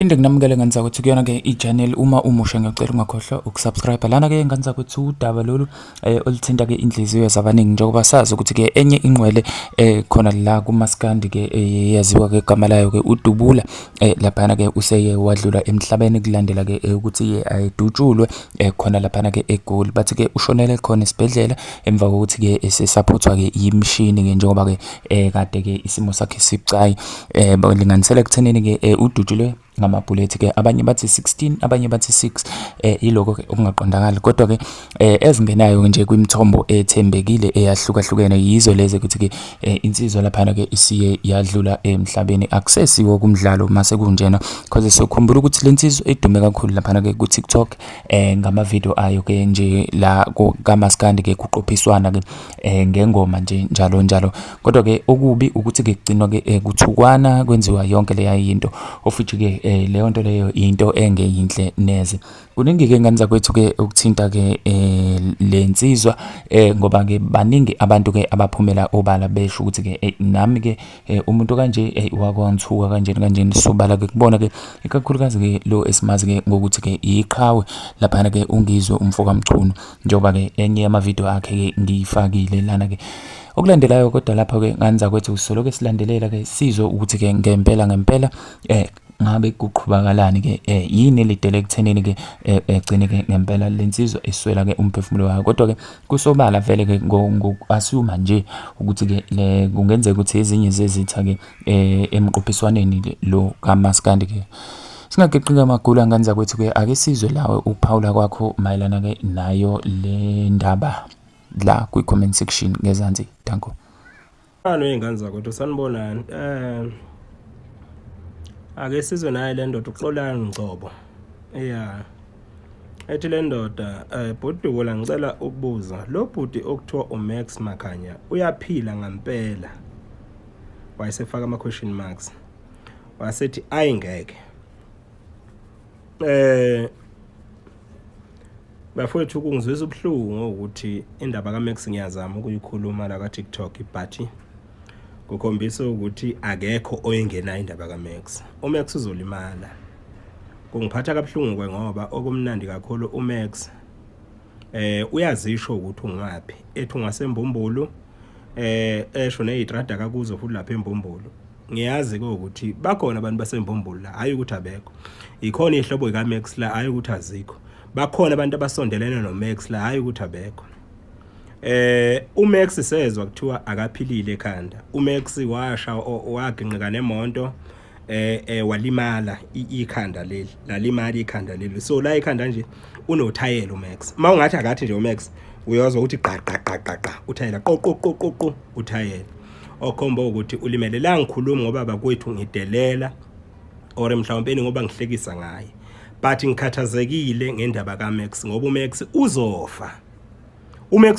Phinde nginamukele ngane zakwethu kuyona ke i-channel uma umusha ngiyacela ungakhohlwa ukusubscribe lana ke ngane zakwethu udaba lolu eh, oluthinta ke inhliziyo zabaningi njengoba sazi ukuthi ke enye ingqwele eh, khona la kumaskandi ke eh, yaziwa ke igama layo ke uDubula eh, laphana ke useye wadlula emhlabeni kulandela ke eh, ukuthi ye ayidutshulwe eh, khona laphana ke eGoli bathi ke ushonele khona esibhedlela emva kokuthi ke esesaphothwa ke yimishini ke njengoba ke eh, kade ke isimo sakhe sibucayi eh balinganisela ekuthenini ke eh, udutshulwe ngamabhulethi ke abanye bathi 16 abanye bathi 6 eh iloko ke okungaqondakali kodwa ke eh, ezingenayo nje kwimithombo ethembekile eyahlukahlukene yizo lezi ukuthi ke eh, insizwa laphana ke isiye yadlula emhlabeni akusesiwo kumdlalo mase kunjena because sokhumbula ukuthi lensizwa edume kakhulu laphana ke ku TikTok eh ngama video ayo ke nje la kaMaskandi ke kuqophiswana ke eh ngengoma nje njalo njalo kodwa ke okubi ukuthi ke kugcinwa ke eh, kuthukwana kwenziwa yonke leya yinto ofuthi ke eh, leyo nto leyo into engeyinhle neze kuningi ke ngane zakwethu ke ukuthinta ke eh, le nsizwa eh, ngoba ke baningi abantu ke abaphumela obala besho ukuthi ke eh, nami ke eh, umuntu kanje eh, wakwangithuka kanjeni kanjeni sobala ke kubona ke ikakhulukazi ke lo esimazi ke ngokuthi ke iqhawe laphana ke ungizwe umfo kaMchunu njengoba ke enye yamavidiyo akhe ke ngiyifakile lana ke okulandelayo kodwa lapho ke ngane zakwethu soloke silandelela ke sizwe ukuthi ke ngempela ngempela eh ngabe kuqhubakalani ke eh yini elidele ekuthenini ke eh, egcine ke ngempela lensizwa iswela ke umphefumulo wayo kodwa ke kusobala vele ke ngoku-assume nje ukuthi ke le kungenzeka ukuthi ezinye zezitha ke eh emqophiswaneni lo kaMaskandi ke singageqi amagula ngane zakwethu ke ake sizwe lawe ukuphawula kwakho mayelana ke nayo le ndaba la kwi comment section ngezansi danko Ano ingane zakwethu sanibonani. Eh ake sizwe naye le ndoda uXolani Ngcobo. Yeah. Ethi le ndoda eh bhuti Dukula ngicela ukubuza lo bhuti okuthiwa uMax Makhanya uyaphila ngampela. Wayesefaka ama question marks. Wasethi ayingeke. Eh bafowethu kungizwisa ubuhlungu ukuthi indaba kaMax ngiyazama ukuyikhuluma la ka-TikTok but kukhombisa ukuthi akekho oyingenayo indaba kaMax. UMax uzolimala. Kungiphatha kabuhlungu ke ngoba okumnandi kakhulu uMax eh uyazisho ukuthi ungaphi ethi ungasembumbulu eh esho nezitrada kakuzo futhi lapha embumbulu ngiyazi ke ukuthi bakhona abantu basembumbulu la hayi ukuthi abekho ikhona ihlobo ikaMax la hayi ukuthi azikho bakhona abantu abasondelene noMax la hayi ukuthi abekho eh uMax sezwa kuthiwa akaphilile ekhanda uMax washa waginqika nemonto eh eh walimala ikhanda leli lalimala ikhanda leli so la ikhanda nje unothayela uMax uma ungathi akathi nje uMax uyozwa ukuthi qa qa qa qa qa uthayela qo qo qo qo qo uthayela okhomba ukuthi ulimele la ngikhuluma ngoba bakwethu ngidelela or mhlawumbe ngoba ngihlekisa ngaye but ngikhathazekile ngendaba kaMax ngoba uMax uzofa uMax.